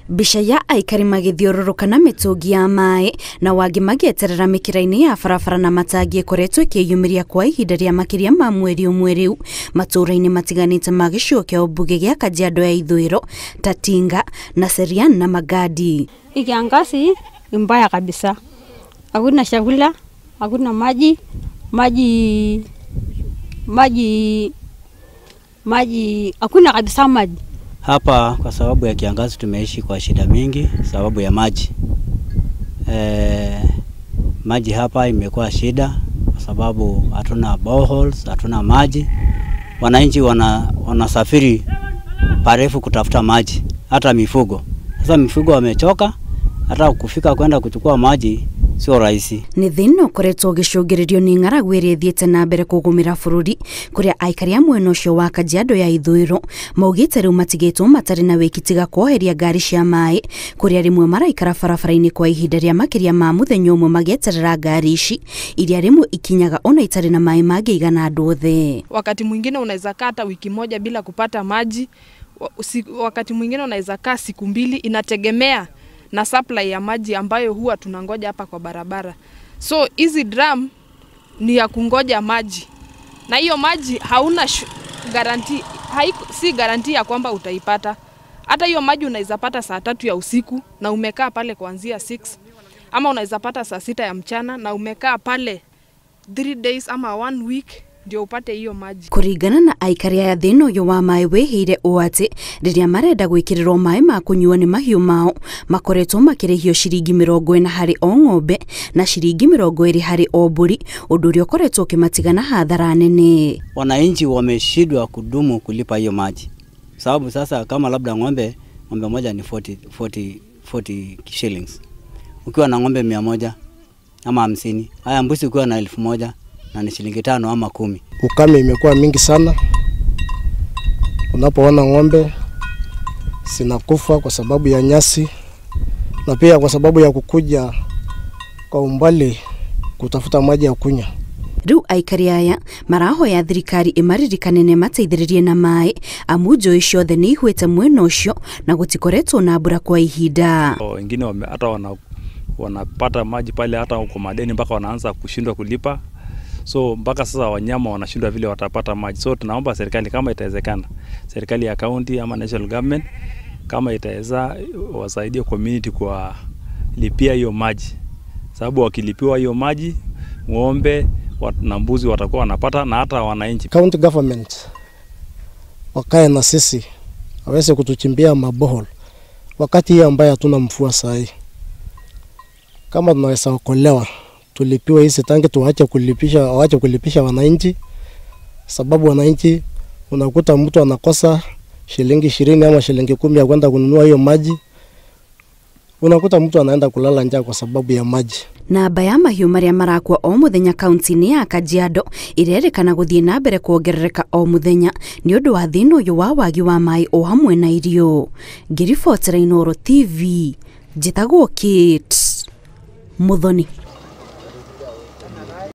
Mbica ya aikari magĩthiũrũrũka na mĩtũngi ya maĩ na wangĩ magĩeterera mĩkĩra-inĩ ya barabara na matangi ĩkoretwo ĩkĩyumĩria kwa ihinda rĩa makĩria ma mweri ũmwe rĩu matũũra-inĩ matiganĩte ma gĩcigo kĩa ũmbunge gĩa Kajiado ya Ithũĩro ta Tinga na Serian na Magadi. Hii kiangazi ni mbaya kabisa, hakuna chakula, hakuna maji, maji maji maji, hakuna kabisa maji. Hapa kwa sababu ya kiangazi tumeishi kwa shida mingi sababu ya maji. Maji hapa imekuwa shida kwa sababu hatuna boreholes, hatuna maji. Wananchi wanasafiri parefu kutafuta maji, hata mifugo. Sasa mifugo wamechoka, hata kufika kwenda kuchukua maji sio rahisi. Nĩ thĩna ũkoretwo ũgĩcũngĩrĩrio nĩ ng'aragu ĩrĩa ĩthiĩte na mbere kũgũmĩra bũrũri kũrĩa aikari a mwena ũcio wa Kajiado ya Ithũĩro maugĩte rĩu matigĩtwo matarĩ na wĩki tiga kwoheria ngari cia maĩ kũrĩa rĩmwe maraikara barabara-inĩ kwa ihinda rĩa makĩria ma mũthenya ũmwe magĩeterera ngari ici iria rĩmwe ikinyaga ona itarĩ na maĩ mangĩigana andũ othe. Wakati mwingine unaweza kaa hata wiki moja bila kupata maji, wakati mwingine unaweza kaa siku mbili, inategemea na supply ya maji ambayo huwa tunangoja hapa kwa barabara. So hizi drum ni ya kungoja maji, na hiyo maji hauna guarantee, si guarantee ya kwamba utaipata. Hata hiyo maji unaweza pata saa 3 ya usiku na umekaa pale kuanzia 6, ama unaweza pata saa 6 ya mchana na umekaa pale 3 days ama 1 week ndio upate hiyo maji. Kũringana na aikari aya thĩna ũyũ wa maĩ wĩhĩire ũũ atĩ rĩrĩa marenda gwĩkĩrĩrwo maĩ ma kũnyua nĩ mahiũ mao makoretwo makĩrĩhio ciringi 40 harĩ o ng'ombe na ciringi 20 harĩ o mbũri, ũndũ ũrĩa ũkoretwo ũkĩmatiga na hathara nene. Wananchi wameshindwa kudumu kulipa hiyo maji, sababu sasa kama labda ng'ombe moja ni 40 shillings, ukiwa na ng'ombe 100 ama 50, haya mbuzi ukiwa na 1000 na ni shilingi 5 ama 10. Ukame imekuwa mingi sana. Unapoona ng'ombe zinakufa kwa sababu ya nyasi na pia kwa sababu ya kukuja kwa umbali kutafuta maji ya kunywa. Rĩu aikari aya marahoya thirikari ĩmaririkane na ĩmateithĩrĩrie na maĩ amu njũĩ ciothe nĩ ihwĩte mwena ũcio na gũtikoretwo na mbura kwa ihinda. Wengine hata wanapata maji pale hata kwa madeni mpaka wanaanza kushindwa kulipa. So mpaka sasa wanyama wanashindwa vile watapata maji. So tunaomba serikali kama itawezekana, serikali ya county ama national government kama itaweza wasaidie community kwa lipia hiyo maji. Sababu wakilipiwa hiyo maji, ng'ombe na mbuzi watakuwa wanapata na hata wananchi. County government wakae na sisi, waweze kutuchimbia mabohol wakati hii ambaye hatuna mvua saa. Kama tunaweza okolewa tulipiwe hizi tanki, tuache kulipisha, waache kulipisha wananchi, sababu wananchi unakuta mtu anakosa shilingi 20 ama shilingi 10 ya kwenda kununua hiyo maji. Unakuta mtu anaenda kulala njaa kwa sababu ya maji. Namba ya mahiũ marĩa marakua o mũthenya kaunti-inĩ ya Kajiado ĩrerĩkana gũthiĩ na mbere kuongerereka o mũthenya nĩ ũndũ wa thĩna ũyũ wa wagi wa maĩ o hamwe na irio. Ngĩribotera Inooro TV, njĩtagwo Kate Muthoni.